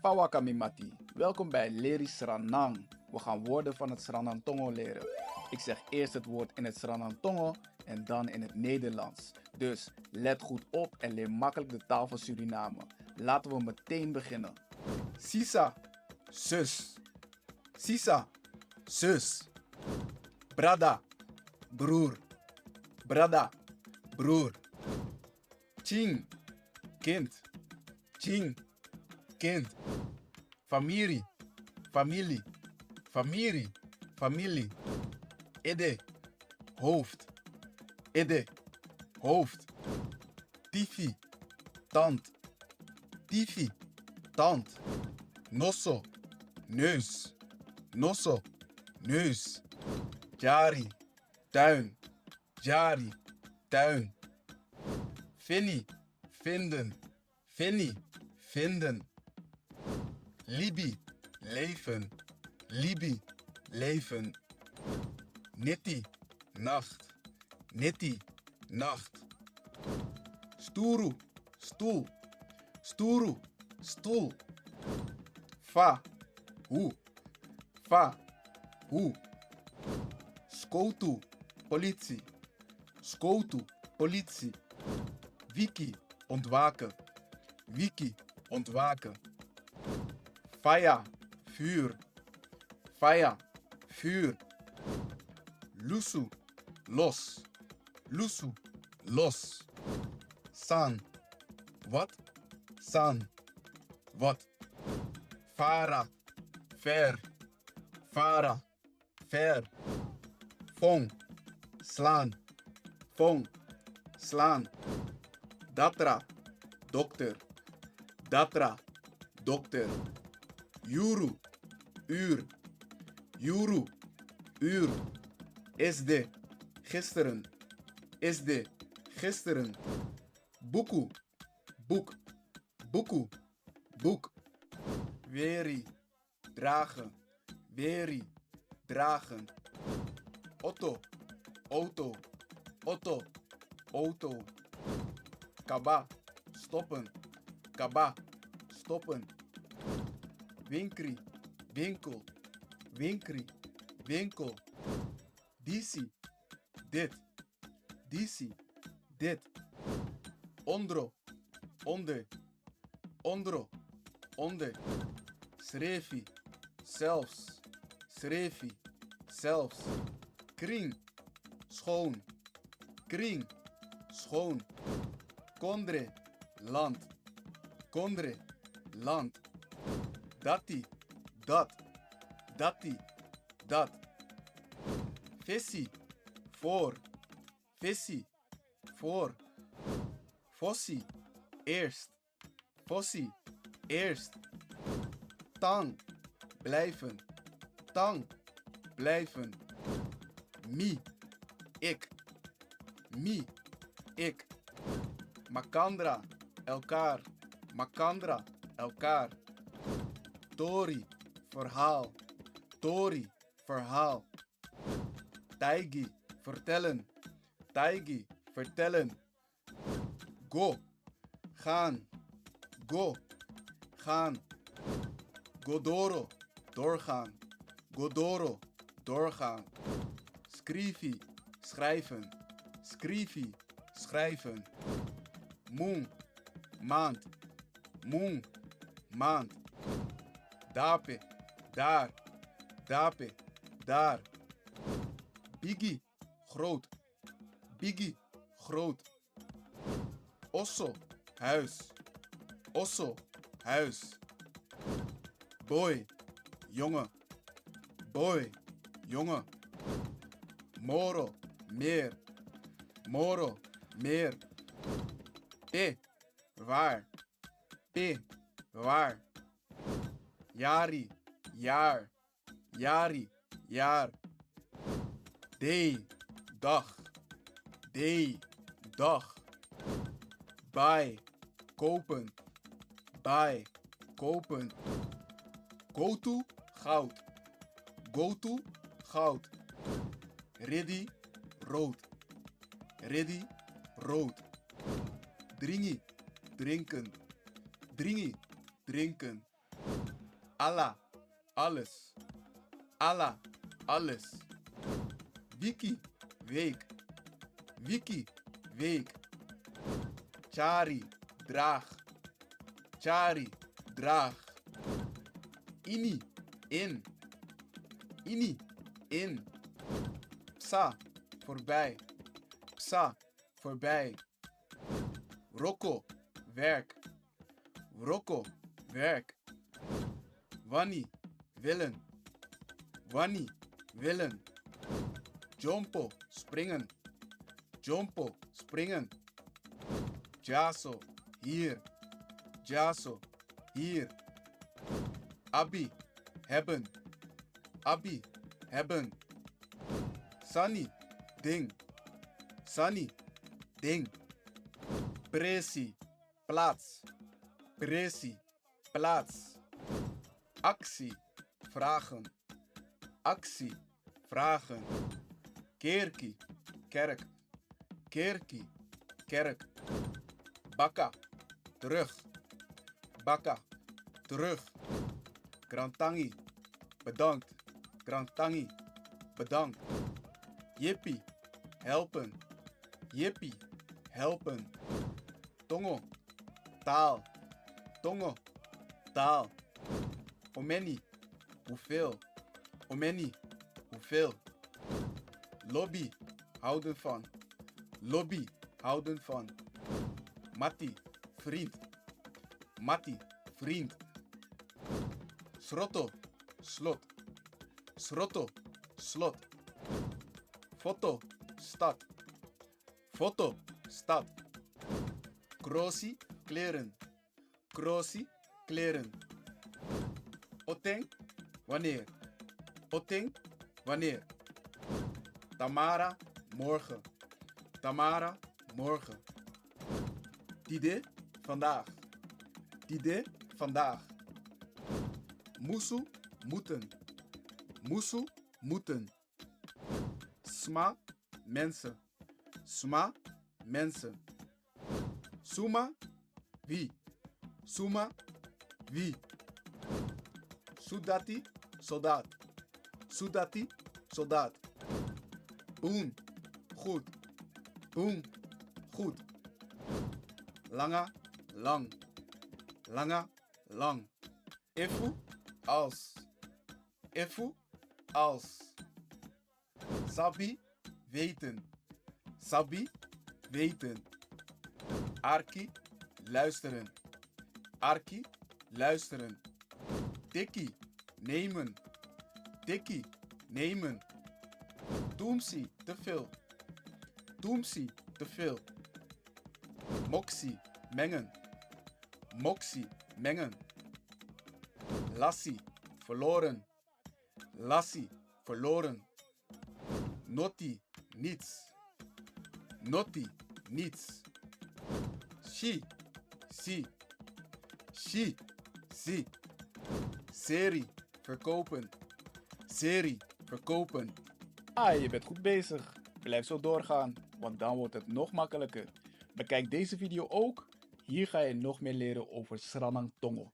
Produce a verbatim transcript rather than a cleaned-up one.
Awaka mi mati, welkom bij Leri Sranan. We gaan woorden van het Sranan Tongo leren. Ik zeg eerst het woord in het Sranan Tongo en dan in het Nederlands. Dus let goed op en leer makkelijk de taal van Suriname. Laten we meteen beginnen. Sisa, zus. Sisa, zus. Brada, broer. Brada, broer. Pikin, kind. Pikin, kind. Famiri, familie. Famiri, familie. Ede, hoofd. Ede, hoofd. Tifi, tand. Tifi, tand. Noso, neus. Noso, neus. Dyari, tuin. Dyari, tuin. Feni, vinden. Feni, vinden. Libi, leven. Libi, leven. Neti, nacht. Neti, nacht. Sturu, stoel. Sturu, stoel. Fa, hoe. Fa, hoe. Skotu, politie. Skotu, politie. Wiki, ontwaken. Wiki, ontwaken. Faya, vuur. Faya, vuur. Lusu, los. Lusu, los. San, wat. San, wat. Fara, ver. Fara, ver. Fong, slaan. Fong, slaan. Datra, dokter. Datra, dokter. Yuru, uur. Yuru, uur. Esde, gisteren. Esde, gisteren. Buku, boek. Buku, boek. Weri, dragen. Weri, dragen. Oto, auto. Oto, auto. Kaba, stoppen. Kaba, stoppen. Winkri, winkel. Winkri, winkel. Disi, dit. Disi, dit. Ondro, onder. Ondro, onder. Srefi, zelfs. Srefi, zelfs. Kring, schoon. Kring, schoon. Kondre, land. Kondre, land. Dati, dat. Dati, dat. Fesi, voor. Fesi, voor. Fosi, eerst. Fosi, eerst. Tan, blijven. Tan, blijven. Mi, ik. Mi, ik. Makandra, elkaar. Makandra, elkaar. Tori, verhaal. Tori, verhaal. Taigi, vertellen. Taigi, vertellen. Go, gaan. Go, gaan. Go doro, doorgaan. Go doro, doorgaan. Skrifi, schrijven. Skrifi, schrijven. Mun, maand. Mun, maand. Dape, daar. Dape, daar. Bigi, groot. Bigi, groot. Oso, huis. Oso, huis. Boy, jongen. Boy, jongen. Moro, meer. Moro, meer. Pe, waar. Pe, waar. Yari, jaar. Yari, jaar. Dei, dag. Dei, dag. Bai, kopen. Bai, kopen. Gotu, goud. Gotu, goud. Redi, rood. Redi, rood. Dringi, drinken. Dringi, drinken. Ala, alles. Ala, alles. Wiki, week. Wiki, week. Tyari, draag. Tyari, draag. Ini, in. Ini, in. Psa, voorbij. Psa, voorbij. Wroko, werk. Wroko, werk. Wani, willen. Wani, willen. Dyompo, springen. Dyompo, springen. Dyaso, hier. Dyaso, hier. Abi, hebben. Abi, hebben. Sani, ding. Sani, ding. Presi, plaats. Presi, plaats. Aksi, vragen. Aksi, vragen. Kerki, kerk. Kerki, kerk. Baka, terug. Baka, terug. Grantangi, bedankt. Grantangi, bedankt. Yepi, helpen. Yepi, helpen. Tongo, taal. Tongo, taal. Omeni, hoeveel. Omeni, hoeveel. Lobi, houden van. Lobi, houden van. Mati, vriend. Mati, vriend. Sroto, slot. Sroto, slot. Foto, stad. Foto, stad. Krosi, kleren. Krosi, kleren. Oten, wanneer. Oten, wanneer. Tamara, morgen. Tamara, morgen. Tide, vandaag. Tide, vandaag. Musu, moeten. Musu, moeten. Sma, mensen. Sma, mensen. Suma, wie. Suma, wie. Sudati, soldaat. Sudati, soldaat. Bun, goed. Bun, goed. Langa, lang. Langa, lang. Efu, als. Efu, als. Sabi, weten. Sabi, weten. Arki, luisteren. Arki, luisteren. Teki, nemen. Teki, nemen. Tumsi, te veel. Tumsi, te veel. Moksi, mengen. Moksi, mengen. Lasi, verloren. Lasi, verloren. Noti, niets. Noti, niets. Si, si. Si, si. Seri, verkopen. Seri, verkopen. Ah, je bent goed bezig. Blijf zo doorgaan, want dan wordt het nog makkelijker. Bekijk deze video ook. Hier ga je nog meer leren over Sranan Tongo.